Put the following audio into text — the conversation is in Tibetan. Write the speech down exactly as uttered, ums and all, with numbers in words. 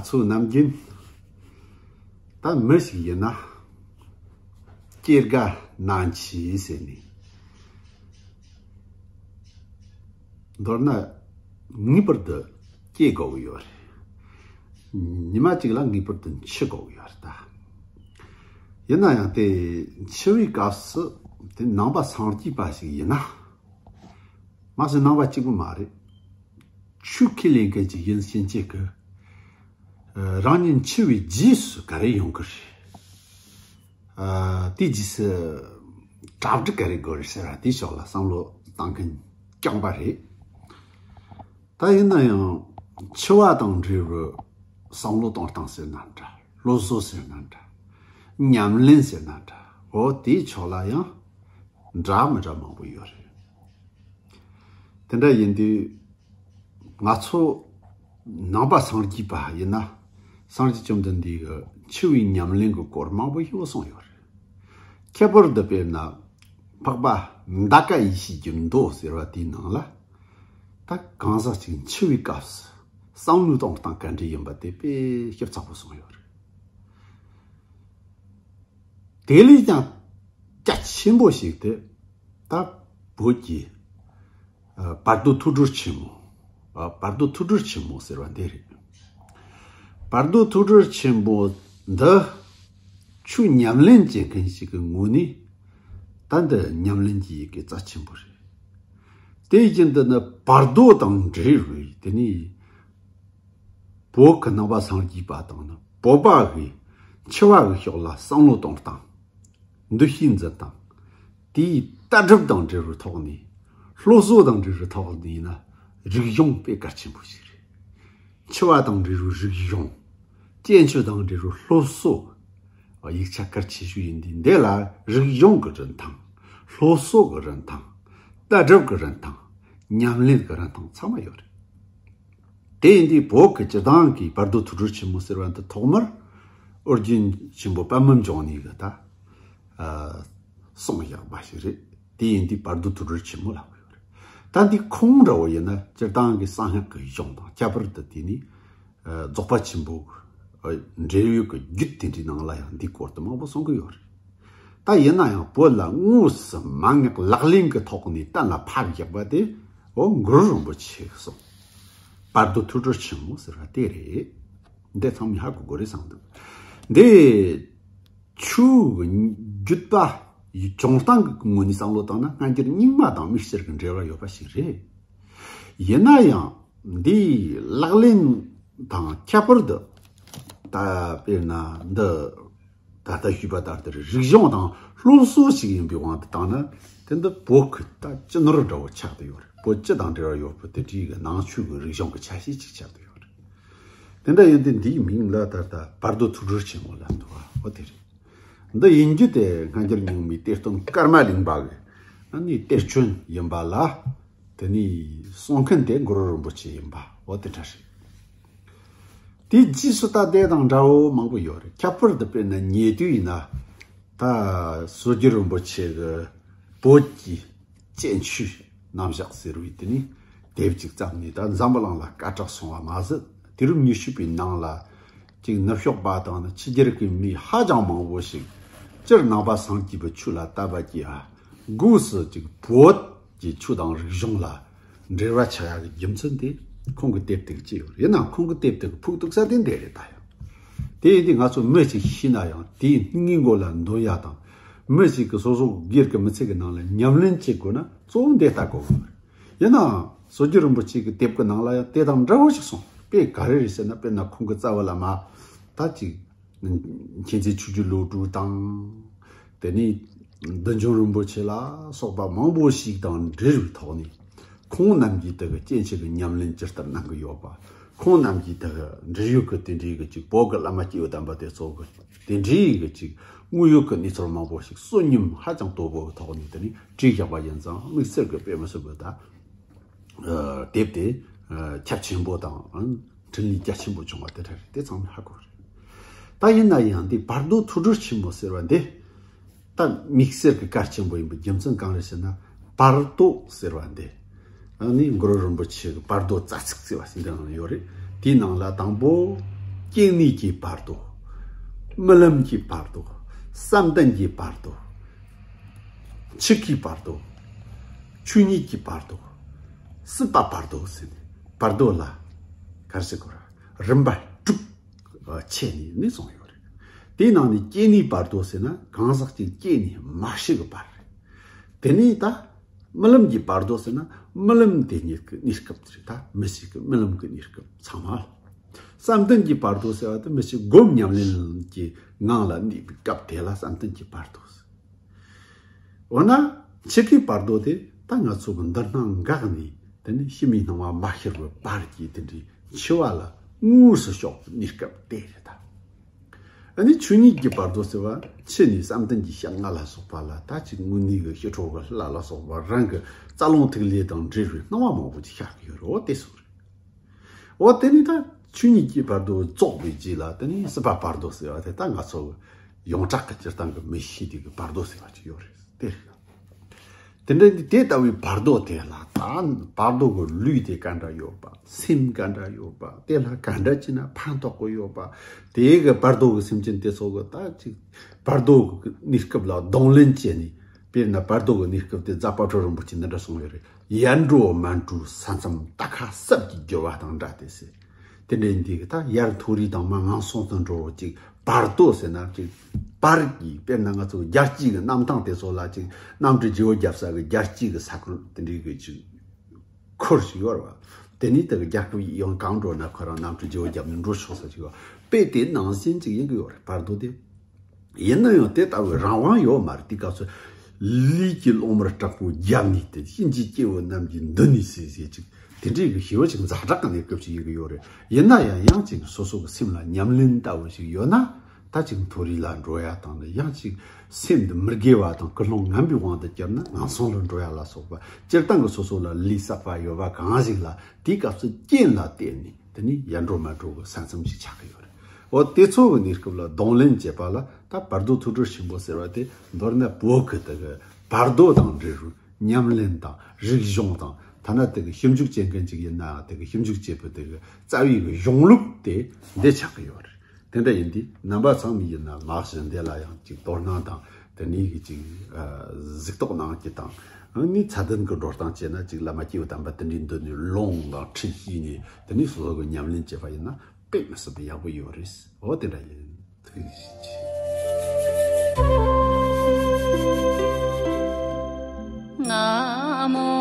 ཚོ་ནམ་རྒྱུན་ད་མི་ཞིག་ཡིན་ན་སྐྱེ་རྒ་ན་འཆི་ཟེར་ནས། མདོར་ན་ངེས་པར་དུ་སྐྱེ་དགོས་ཀྱི་ཡོད་རེད། ཉི་མ་གཅིག་ལ་ངེས་པར་དུ་འཆི་དགོས་ཀྱི་ཡོད་རེད་ད། ཡིན་ན་ཡང་དེ་འཆི་བའི་སྐབས་སུ་དེ་ནང་པ་སངས་རྒྱས་པ་ཞིག་ཡིན་ན། མ་ཟད་ནང་པ་གཅིག་པུ་མ་རེད། ཆོས་ཁས་ལེན་མཁན་ཅིག་ཡིན་ཕྱིན་ཆད་ཀྱི། ཨ། རང་ཉིད་འཆི་བའི་རྗེས་སུ་ག་རེ་ཡོང་གི་རེད། ཨ། དེའི་རྗེས་སུ་གྲ་སྒྲིག་ག་རེ་དགོས་རེད་ཟེར་བ་དེའི་ཕྱོགས་ལ་བསམ་བློ་བཏང་མཁན་རྐྱང་པ་རེད། ད་ཡིན་ན་ཡང་འཆི་བ་དང་འབྲེལ་བའི་བསམ་བློ་གཏོང་སྟངས་ཟེར་ན་འདྲ། སློབ་གསོ་ཟེར་ན་འདྲ། ཉམས་ལེན་ཟེར་ན་འདྲ། འོ་དེའི་ཕྱོགས་ལ་ཡང་འདྲ་མི་འདྲ་མང་པོ་ཡོད་རེད། དེ་འདྲ་ཡིན་དུས་ང་ཚོ་ནང་པ་སངས་རྒྱས་པ་ཡིན་ན། སངས་རྒྱས་བཅོམ་ལྡན་འདས་ཀྱིས་འཆི་བའི་ཉམས་ལེན་གྱི་སྐོར་མང་པོ་ཞིག་གསུངས་ཡོད་རེད། ཁྱད་པར་དུ་དཔེར་ན་འཕགས་པ་འདའ་ཀ་ཡེ་ཤེས་ཀྱི་མདོ་ཟེར་བ་དེའི་ནང་ལ། ད་གང་ཟག་ཅིག་འཆི་བའི་སྐབས་སུ་བསམ་བློ་གཏོང་སྟངས་ག་འདྲ་ཡིན་པ་དེ་དཔེ་ཞིབ་ཚགས་པོ་གསུངས་ཡོད་རེད། དེ་ལས་ཀྱང་རྒྱ་ཆེན་པོ་ཞིག་དེ་ད་བོད་ཀྱི་ཨ། བར་དོ་ཐོས་གྲོལ་ཆེན་མོ། ཨ། བར་དོ་ཐོས་གྲོལ་ཆེན་མོ་ཟེར་བ་འདི་རེད། བར་དོ་ཐོས་གྲོལ་ཆེན་མོ་འདི་ཆོས་ཉམས་ལེན་བྱེད་མཁན་ཞིག་གི་ངོས་ནས་ད་འདི་ཉམས་ལེན་གྱི་ཡི་གེ་རྩ་ཆེན་པོ་རེད། དེ་བཞིན་དུ་ནི་བར་དོ་དང་འབྲེལ་བའི་དེ་ནི། བོད་ཀྱི་ནང་པ་སངས་རྒྱས་པ་དང་ནི་བོད་པ་གི་འཆི་བ་གི་ཕྱོགས་ལ་བསམ་བློ་གཏོང་སྟངས། འདུ་ཤེས་འཛིན་སྟངས། དེའི་ལྟ་གྲུབ་དང་འབྲེལ་བའི་ཐོག་ནས། སློབ་གསོ་དང་འབྲེལ་བའི་ཐོག་ནས་ཡིན་ན་རིག་གཞུང་དཔེ་གལ་ཆེན་པོ་ཞིག་རེད། འཆི་བ་དང་འབྲེལ་བའི་རིག་གཞུང་། སྐྱེས་འཆི་དང་འབྲེལ་བའི་སློབ་གསོ། ཡིག་ཆ་གལ་ཆེ་ཤོས་ཡིན་དུས་འདི་ལ་རིག་གཞུང་གི་རིན་ཐང་། སློབ་གསོ་གི་རིན་ཐང་། ལྟ་གྲུབ་ཀྱི་རིན་ཐང་། ཉམས་ལེན་གྱི་རིན་ཐང་ཚང་མ་ཡོད་རེད། དེ་ཡིན་དུས་བོད་ཀྱི་སྤྱི་བཏང་གི་བར་དོ་ཐོས་གྲོལ་ཆེན་མོ་ཟེར་བ་འདི་ཐོག་མར་ཨོ་རྒྱན་ཆེན་པོ་པདྨ་འབྱུང་གནས་ཀྱིས་ད། ཨ། གསུངས་བཞག་པ་ཞིག་རེད། དེ་ཡིན་དུས་བར་དོ་ཐོས་གྲོལ་ཆེན་མོ་ལབ་ཀྱི་ཡོད་རེད། ད་འདི་ཁོང་འདྲ་བོ་ཡིན་ན་སྤྱིར་བཏང་གི་གསང་སྔགས་ཀྱི་གཞུང་དང་ཁྱད་པར་དུ་དེ་ནི། ཨ། རྫོགས་པ་ཆེན་པོ་གི། ཨ། འབྲེལ་ཡོད་ཀྱི་རྒྱུད་དེ་འདྲའི་ནང་ལ་ཡང་འདིའི་སྐོར་དུ་མང་པོ་གསུང་གི་ཡོད་རེད། ད་ཡིན་ན་ཡང་བོད་ལ་དངོས་སུ་མན་ངག་ལག་ལེན་གྱི་ཐོག་ནས་གཏན་ལ་ཕབ་བཞག་པ་དེ་འོ་གུ་རུ་རིན་པོ་ཆེ་གི་གསུང་། བར་དོ་ཐོས་གྲོལ་ཆེན་མོ་ཟེར་བ་དེ་རེད། འདི་ཚང་མས་ཧ་གོ་དགོས་རེད་བསམ་འདུག་འདི་ཆོས་ཀྱི་བརྒྱུད་པ་བྱུང་སྟངས་ཀྱི་ངོས་ནས་བསམ་བློ་བཏང་ན་སྔ་འགྱུར་རྙིང་མ་དང་དམིགས་བསལ་གྱི་འབྲེལ་བ་ཡོད་པ་ཞིག་རེད། ཡིན་ན་ཡང་འདིའི་ལག་ལེན་དང་ཁྱད་པར་དུ། ད་དཔེར་ན་འདི་ད་ལྟ་ཞུས་པ་ལྟར་དེར་རིག་གཞུང་དང་སློབ་གསོ་ཞིག་ཡིན་པའི་དབང་དུ་བཏང་ན། དེ་འདི་བོད་ཀྱི་ད་སྤྱི་ནོར་འདྲ་བོ་ཆགས་བསྡད་ཡོད་རེད། བོད་སྤྱི་དང་འབྲེལ་བ་ཡོད་པའི་དེ་འདྲའི་གི་ནང་ཆོས་ཀྱི་རིག་གཞུང་གི་ཆ་ཤས་ཅིག་ཆགས་བསྡད་ཡོད་རེད། དེ་འདྲ་ཡིན་དུས་འདིའི་མིང་ལ་ད་ལྟ་བར་དོ་ཐོས་གྲོལ་ཆེན་མོ་ལབ་འདུག་བ། འོ་དེ་རེད། འདི་ཡིན་རྒྱུ་དེ་སྔ་འགྱུར་རྙིང་མའི་གཏེར་སྟོན་ཀརྨ་གླིང་པ་གི་ཨ་ནི་གཏེར་ཆོས་ཡིན་པ་ལ། དེ་ནི་གསུང་མཁན་དེ་གུ་རུ་རིན་པོ་ཆེ་ཡིན་པ་འོ་དེ་འདྲ་རེད། དེའི་རྗེས་སུ་ད་དེ་དང་འདྲ་བོ་མང་པོ་ཡོད་རེད། ཁྱད་པར་དུ་དཔེར་ན་ཉེ་དུས་ཡིན་ན། ད་སྲོལ་རྒྱུན་རིན་པོ་ཆེ་གི་བོད་ཀྱི་སྤྱན་ཆོས་རྣམ་གཞག་ཟེར་བའི་དེ་ནི་དེབ་ཅིག་བརྩམས་ནས་ད་འཛམ་བུ་གླིང་ལ་སྐད་གྲགས་སོང་བ་མ་ཟད། དུས་རབས་ཉི་ཤུ་པའི་ནང་ལ་ཅིག་ནུབ་ཕྱོགས་པ་དང་ནི་ཕྱི་རྒྱལ་གྱི་མི་ཧ་ཅང་མང་པོ་ཞིག་སྤྱིར་ནང་པ་སངས་རྒྱས་པའི་ཆོས་ལ་དད་པ་སྐྱེ་བ། སྒོས་སུ་ཅིག་བོད་ཀྱི་ཆོས་དང་རིག་གཞུང་ལ་འབྲེལ་བ་ཆགས་ཡག་གི་རྒྱུ་མཚན་དེ་ཁོང་གི་དེབ་དེ་གི་ཅི་ཡོད་རེད། ཡིན་ནའང་ཁོང་གི་དེབ་དེ་གི་ཕུགས་གཏུགས་ས་དེ་འདི་རེད་ད་ཡང་། དེ་ཡིན་དུས་ང་ཚོ་མི་གཅིག་ཤི་ན་ཡང་དེའི་སྔོན་འགོག་ལ་འདོན་ཡག་དང་། མི་གཅིག་གི་སོ་སོ་སྒེར་གྱི་མི་ཚེ་གི་ནང་ལ་ཉམས་ལེན་བྱེད་དགོས་ན་གཙོ་བོ་འདི་ལྟ་དགོས་ཀྱི་རེད། ཡིན་ནའང་སྲོལ་རྒྱུན་རིན་པོ་ཆེ་གི་དེབ་ཀྱི་ནང་ལ་ཡང་དེ་དང་འདྲ་བོ་ཞིག་གསུངས། དཔེ་ག་རེ་རེད་ཟེར་ན། དཔེར་ན་ཁོང་གི་རྩ་བ་བླ་མ་ད་ཅིག་མཁྱེན་བརྩེ་ཆོས་ཀྱི་བློ་གྲོས་དང་། དེ་ནས་བདུད་འཇོམས་རིན་པོ་ཆེ་ལ་སོགས་པ་མང་པོ་ཞིག་དང་འབྲེལ་བའི་ཐོག་ནས། ཁོང་རྣམས་ཀྱིས་དེ་གི་སྐྱེ་འཆི་གི་ཉམས་ལེན་ཇི་ལྟར་གནང་གི་ཡོད་པ། ཁོང་རྣམས་ཀྱིས་དེ་གི་འབྲེལ་ཡོད་ཀྱི་དེ་འདྲའི་གི་ཅིག་བོད་ཀྱི་བླ་མ་སྐྱེས་བུ་དམ་པ་དེ་ཚོ་གི་དེ་འདྲའི་གི་ཅིག་དངོས་ཡོད་ཀྱི་གནས་ཚུལ་མང་པོ་ཞིག་གསོན་ཉམས་ཧ་ཅང་དོད་པོའི་ཐོག་ནས་དེ་ནས་བྲིས་བཞག་པ་ཡིན་ཙང་། དམིགས་བསལ་གྱི་དཔེ་མི་སྲིད་པའི་ད་ཨ་དེབ་དེ་ཨ་ཁྱབ་ཆེན་པོ་དང་ཨ་འཕྲིན་ལས་རྒྱ་ཆེན་པོ་བྱུང་བ་དེ་འདྲ་རེད། དེ་ཚང་མས་ཧ་གོ་རེད། ད་ཡིན་ན་ཡང་འདི་བར་དོ་ཐོས་གྲོལ་ཆེན་མོ་ཟེར་བ་འདི་ད་དམིགས་བསལ་གྱི་གལ་ཆེན་པོ་ཡིན་པའི་རྒྱུ་མཚན་གང་རེད་ཟེར་ན། བར་དོ་ཟེར་བ་འདི་ཨ་ནི་གུ་རུ་རིན་པོ་ཆེ་གི་བར་དོ་རྩ་ཚིག་ཟེར་བ་ཞིག་འདི་ནང་ཡོད་རེད། དེའི་ནང་ལ་དང་པོ་ སྐྱེ་གནས་ཀྱི་བར་དོ། རྨི་ལམ་གྱི་བར་དོ། བསམ་གཏན་གྱི་བར་དོ། འཆི་ཁའི་བར་དོ། ཆོས་ཉིད་ཀྱི་བར་དོ། སྲིད་པ་བར་དོ་ཟེར་ནས་བར་དོ་ལ་ག་རེ་ཟེར་དགོས་རེད། རིམ་པ་དྲུག་ཕྱེ་ནས་ནི་གསུངས་ཡོད་རེད། དེའི་ནང་ནས་སྐྱེ་གནས་བར་དོ་ཟེར་ན་གང་ཟག་ཅིག་སྐྱེས་ནས་མ་ཤི་གི་བར་རེད། དེ་ནས་ད་རྨི་ལམ་གྱི་བར་དོ་ཟེར་ན་རྨི་ལམ་དེ་ཉིད་ཀྱི་གནས་སྐབས་དེ་རེད། ད་མི་ཞིག་གི་རྨི་ལམ་གྱི་གནས་སྐབས་ཚང་མ། བསམ་གཏན་གྱི་བར་དོ་ཟེར་བ་དེ་མི་ཞིག་སྒོམ་ཉམས་ལེན་གྱི་ངང་ལ་གནས་པའི་སྐབས་དེ་ལ་བསམ་གཏན་གྱི་བར་དོ་ཟེར། འོ་ན་འཆི་ཁའི་བར་དོ་དེ་ད་ང་ཚོ་གི་འདི་སྣང་འགག་ནས་དེ་ནི་ཕྱི་མའི་སྣང་བ་མ་ཤར་བའི་བར་གྱི་དེ་འདྲའི་འཆི་བ་ལ་དངོས་སུ་ཕྱོགས་པའི་གནས་སྐབས་དེ་རེད་ད། ཨ་ནི་ཆོས་ཉིད་ཀྱི་བར་དོ་ཟེར་བ་འཆི་ནས་བསམ་གཏན་གྱི་ཞལ་སྔ་ལ་སོགས་པ་ལ་ད་ཅིག་དངོས་གནས་ཀྱི་ཞི་ཁྲོ་གི་ལྷ་ལ་སོགས་པ་རང་གི་རྩ་རླུང་ཐིག་ལེ་དང་འབྲེལ་བའི་སྣང་བ་མང་པོ་ཅིག་ཤར་གྱི་ཡོད་རེད། འོ་དེ་སོགས་རེད། འོ་དེ་ནི་ད་ཆོས་ཉིད་ཀྱི་བར་དོ་རྫོགས་པའི་རྗེས་ལ་དེ་ནི་སྲིད་པ་བར་དོ་ཟེར་བ་དེ་ད་ང་ཚོ་ཡོངས་གྲགས་ཀྱི་སྤྱིར་བཏང་གི་མི་ཤེས་དུས་ཀྱི་བར་དོ་ཟེར་བ་ཅིག་ཡོད་རེད་དེ། དེ་འདྲ་ནི་དེ་ལྟ་བུའི་བར་དོ་དེ་ལ་ད་བར་དོ་གི་ལུས་དེ་ག་འདྲ་ཡོད་པ། སེམས་ག་འདྲ་ཡོད་པ། དེ་ལ་ག་འདྲ་བྱས་ན་ཕན་ཐོགས་ཀྱི་ཡོད་པ། དེ་གི་བར་དོ་གི་སེམས་ཅན་དེ་ཚོ་གི་ད་ཅིག་བར་དོ་གི་གནས་སྐབས་ལ་གདོང་ལེན་བྱས་ནས། དཔེར་ན་བར་དོ་གི་གནས་སྐབས་དེ་རྫ་དཔལ་སྤྲུལ་རིན་པོ་ཆེས་འདི་འདྲ་གསུངས་ཡོད་རེད། ཡར་འགྲོ་མར་འགྲོའི་ས་མཚམས་རྟ་ཁ་སྲབ་ཀྱིས་བསྒྱུར་བ་དང་འདྲ་སྟེ་ཟེར། དེ་འདྲ་ཡིན་དུས་ཀྱི་ད་ཡར་མཐོ་རིས་དང་མར་ངང་སོང་དུ་འགྲོ་བ་ཅིག་བར་དོ་ཟེར་ན་ཅིག་བར་གྱི་དཔེར་ན་ང་ཚོ་རྒྱལ་སྤྱིའི་གི་གནམ་ཐང་དེ་ཚོ་ལ་ཅིག་གནམ་གྲུ་བརྗེ་བོ་བརྒྱབ་ས་གི་རྒྱལ་སྤྱིའི་གི་ས་ཁུལ་དེ་འདྲའི་གི་ཅིག་ཁུལ་ཞིག་ཡོད་རེད་བ། དེ་ནི་དེ་གི་རྒྱལ་ཁབ་ཡང་གང་འགྲོ་ན་ཁོ་རང་གནམ་གྲུ་བརྗེ་བོ་བརྒྱབ་ནས་འགྲོ་ཆོག་ས་ཞིག་ཡོད། དཔེ་དེ་ནང་བཞིན་ཅིག་ཡིན་གི་ཡོད་རེད་བར་དོ་དེ། ཡིན་ན་ཡང་དེ་ལྟ་བུའི་རང་དབང་ཡོད་མ་རེད། དེ་སྐབས་སུ་ལུས་ཀྱི་གློག་དམར་དྲག་པོ་བརྒྱབ་ནས་དེ་གཤིན་རྗེའི་སྐྱེ་བོ་རྣམས་ཀྱི་མདུན་ནས་ཟེར་ཟེར་ཅིག་དེ་འདྲའི་གི་ཞི་བ་ཅིག་ཛ་དྲག་གི་གནས་སྐབས་ཅིག་ཡིན་གི་ཡོད་རེད། ཡིན་ན་ཡང་ཡང་ཅིག་སོ་སོ་གི་སེམས་ལ་ཉམས་ལེན་ལྟ་བུ་ཞིག་ཡོད་ན་ད་ཅིག་མཐོ་རིས་ལ་འགྲོ་ཡ་དང་ནི་ཡང་ཅིག་སེམས་འདི་མི་དགེ་བ་དང་ཀུན་སློང་ངན་པའི་དབང་དུ་གྱུར་ན་ངན་སོང་ལ་འགྲོ་ཡ་ལ་སོགས་པ་སྤྱིར་བཏང་གི་སོ་སོ་ལ་ལུས་བསགས་པ་ཡོད་པ་གང་ཞིག་ལ་དེའི་སྐབས་སུ་རྐྱེན་ལ་བརྟེན་ནས། དེ་ནི་ཡར་འགྲོ་མར་འགྲོ་གི་ས་མཚམས་ཤིག་ཆགས་ཀྱི་ཡོད་རེད། འོ་དེ་ཚོ་གི་གནས་སྐབས་ལ་གདོང་ལེན་བྱེད་པ་ལ་ད་བར་དོ་ཐུགས་སྤྲུལ་ཆེན་པོ་ཟེར་བ་དེ་མདོར་ན་བོད་ཀྱི་དེ་གི་བར་དོ་དང་འབྲེལ་བའི་ཉམས་ལེན་དང་རིག་གཞུང་དང་ཐ་ན་དེ་གི་ཞིབ་འཇུག་བྱེད་མཁན་ཅིག་ཡིན་ན་དེ་གི་ཞིབ་འཇུག་བྱེད་པའི་དེ་གི་རྩ་བའི་གི་གཞུང་ལུགས་དེ་འདི་ཆགས་ཀྱི་ཡོད་རེད། དེ་འདྲ་ཡིན་དུས་རྣམ་པ་ཚང་མས་ཡིན་ན་མ་གཞི་འདི་ལ་ཡང་ཅིག་དོ་སྣང་དང་དེ་ནས་གི་ཅིག་གཟིགས་རྟོག་གནང་རྒྱུ་དང་ནི་ཚད་ལྡན་གྱི་འགྲོ་སྟངས་བྱས་ན་ཅིག་བླ་མ་སྐྱེས་བུ་དམ་པ་དེ་འདྲའི་མདུན་ནས་ལུང་དང་ཁྲིད་ཤེས་ནས་དེ་ནས་སོ་སོ་གི་ཉམས་ལེན་བྱས་པ་ཡིན་ན་དཔེ་མི་སྲིད་པའི་ཡག་པོ་ཡོད་རེད། འོ་དེ་འདྲ་ཡིན། ཐུགས་རྗེ་ཆེ།